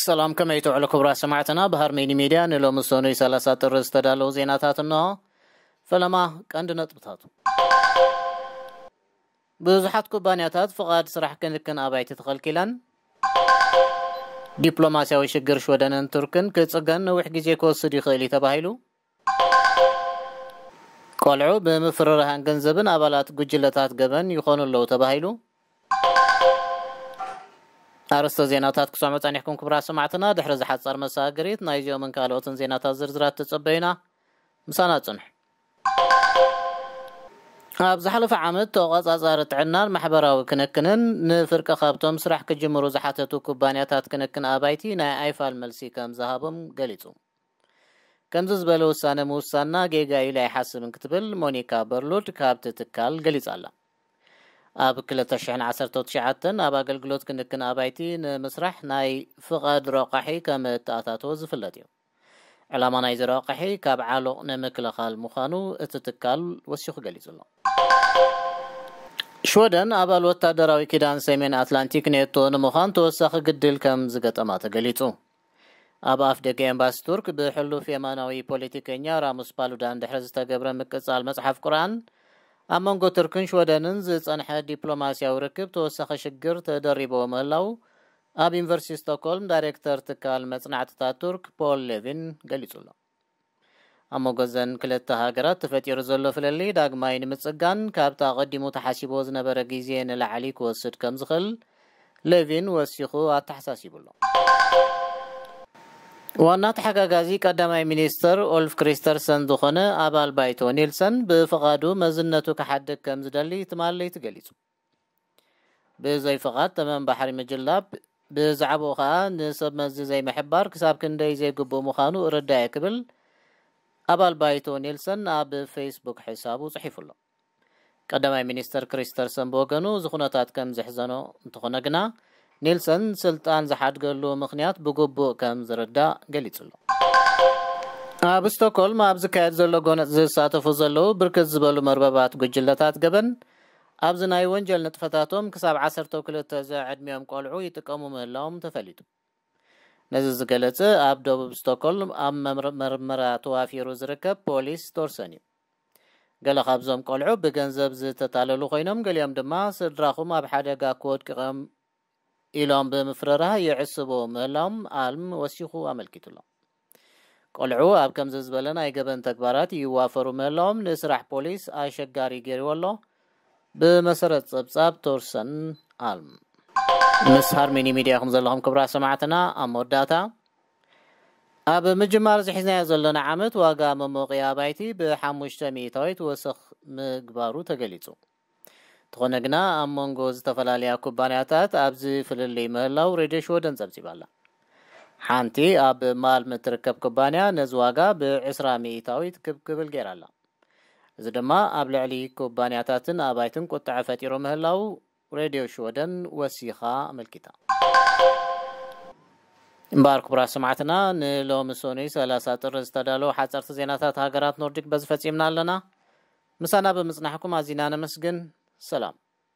ሰላም፣ ከመይ ትውዕሉ ክቡራት ሰማዕትና? ብሃርሜኒ ሚድያ ንሎሚ ሰኑይ ሰላሳ ጥሪ ዝተዳለዉ ዜናታት እንሆ። ፈለማ ቀንዲ ነጥብታቱ። ብዙሓት ኩባንያታት ፍቓድ ስራሕ ክንክን ኣባይቲ ተኸልኪለን። ዲፕሎማስያዊ ሽግር ሽወደንን ቱርክን ክጽገን ነዊሕ ግዜ ክወስድ ይኽእል እዩ ተባሂሉ። ቆልዑ ብምፍርራህን ገንዘብን ኣባላት ጉጅለታት ገበን ይኾኑ ኣለዉ ተባሂሉ። ኣርእስተ ዜናታት ክሰምዑ ጸኒሕኩም ክቡራት ሰማዕትና። ድሕሪ ዝሓጻር መሰጋገሪት ናይዚኦምን ካልኦትን ዜናታት ዝርዝራት ተጸበዩና። ምሳና ጽንሑ። ኣብ ዝሓለፈ ዓመት ተቖጻጻሪ ጥዕናን ማሕበራዊ ክንክንን ንፍርቂ ካብቶም ስራሕ ክጅምሩ ዝሓተቱ ኩባንያታት ክንክን ኣባይቲ ናይ ኣይፋል መልሲ ከም ዝሃቦም ገሊጹ። ከምዚ ዝበለ ውሳነ ምውሳንና ጌጋ እዩ ኢለ ኣይሓስብን ክትብል ሞኒካ በርሉድ ካብቲ ትካል ገሊጻ ኣላ። ኣብ ክልተ ሽሕን ዓሰርተ ትሽዓተን ኣብ ኣገልግሎት ክንክን ኣባይቲ ንምስራሕ ናይ ፍቓድ ረቋሒ ከም እተኣታተወ ዝፍለጥ እዩ። ዕላማ ናይዚ ረቋሒ ካብ ዓሎቕ ንምክልኻል ምዃኑ እቲ ትካል ወሲኹ ገሊጹ ኣሎ። ሽወደን ኣባል ወታደራዊ ኪዳን ሰሜን ኣትላንቲክ ኔቶ ንምዃን ተወሳኺ ግድል ከም ዝገጠማ ተገሊጹ። ኣብ ኣፍ ደገ ኤምባሲ ቱርክ ብሕሉፍ የማናዊ ፖለቲከኛ ራሙስ ፓሉዳን ድሕሪ ዝተገብረ ምቅጻል መጽሓፍ ቁርኣን፣ ኣብ መንጎ ቱርክን ሽወደንን ዝጸንሐ ዲፕሎማስያዊ ርክብ ተወሳኺ ሽግር ተደሪብዎ ምህላው ኣብ ዩኒቨርሲቲ ስቶክሆልም ዳይሬክተር ትካል መጽናዕትታት ቱርክ ፖል ሌቪን ገሊጹ ኣሎ። ኣብ መንጎ እዘን ክልተ ሃገራት ተፈጢሩ ዘሎ ፍልልይ ዳግማይ ንምጽጋን ካብቲ ኣቐዲሙ ተሓሲብዎ ዝነበረ ግዜ ንላዕሊ ክወስድ ከም ዝኽእል ሌቪን ወሲኹ ኣተሓሳሲቡ ኣሎ። ዋና ተሓጋጋዚ ቀዳማይ ሚኒስተር ኡልፍ ክሪስተርሰን ዝኾነ ኣባል ባይቶ ኒልሰን ብፍቓዱ መዝነቱ ክሓድግ ከም ዝደሊ ትማሊ ለይቲ ገሊጹ። ብዘይ ፍቓድ ተመን ባሕሪ ምጅላብ፣ ብዛዕባኡ ኸኣ ንሰብ መዚ ዘይምሕባር ክሳብ ክንደይ ዘይግቡእ ምዃኑ እርዳእ እየ ክብል ኣባል ባይቶ ኔልሰን ኣብ ፌስቡክ ሕሳቡ ጽሒፉ ኣሎ። ቀዳማይ ሚኒስተር ክሪስተርሰን ብወገኑ እዚ ኩነታት ከም ዘሕዘኖ እንተኾነ ግና፣ ኔልሰን ስልጣን ዝሓድገሉ ምኽንያት ብግቡእ ከም ዝርዳእ ገሊጹ ኣሎ። ኣብ ስቶክሆልም ኣብ ዝካየድ ዘሎ ጎነጽ ዝሳተፉ ዘለዉ ብርክት ዝበሉ መርበባት ጉጅለታት ገበን ኣብዚ ናይ ወንጀል ንጥፈታቶም ክሳብ ዓሰርተ ክልተ ዘዕድሚኦም ቆልዑ ይጥቀሙ ምህላዎም ተፈሊጡ። ነዚ ዝገለጸ ኣብ ደቡብ ስቶክሆልም ኣብ መምር-፣ መርመራ ተዋፊሩ ዝርከብ ፖሊስ ቶርሰን እዩ። ገለ ካብዞም ቆልዑ ብገንዘብ ዝተታለሉ ኮይኖም፣ ገሊኦም ድማ ስድራኹም ኣብ ሓደጋ ክወድቅም ኢሎም ብምፍርራህ ይዕስቡ ምህላዎም ኣልም ወሲኹ ኣመልኪቱ ኣሎ። ቆልዑ ኣብ ከምዚ ዝበለ ናይ ገበን ተግባራት ይዋፈሩ ምህላዎም ንስራሕ ፖሊስ ኣሸጋሪ ገይርዎ ኣሎ። ብመሰረት ጸብጻብ ቶርሰን ኣልም። ምስ ሃርሚኒ ሚድያ ኢኹም ዘለኹም ክቡራት ሰማዕትና። ኣብ መወዳእታ፣ ኣብ ምጅማር ዝሒዝናዮ ዘለና ዓመት ዋጋ መሞቒያ ኣባይቲ ብሓሙሽተ ሚእታዊት ወሰኽ ምግባሩ ተገሊጹ። እንተኾነ ግና ኣብ መንጎ ዝተፈላለያ ኩባንያታት ኣብዚ ፍልልይ ምህላው ሬድዮ ሽወደን ጸብጺባ ኣላ። ሓንቲ ኣብ ማልም እትርከብ ኩባንያ ነዚ ዋጋ ብዕስራ ሚእታዊት ክብ ክብል ገይራ ኣላ። እዚ ድማ ኣብ ልዕሊ ኩባንያታትን ኣባይትን ቁጥዐ ፈጢሩ ምህላው ሬድዮ ሽወደን ወሲኻ ኣመልኪታ። እምበኣር ክቡራት ሰማዕትና፣ ንሎሚ ሰኑይ ሰላሳ ጥሪ ዝተዳለዉ ሓጸርቲ ዜናታት ሃገራት ኖርዲክ በዚ ፈጺምና ኣለና። ምሳና ብምጽናሕኩም ኣዚና ነመስግን። ሰላም።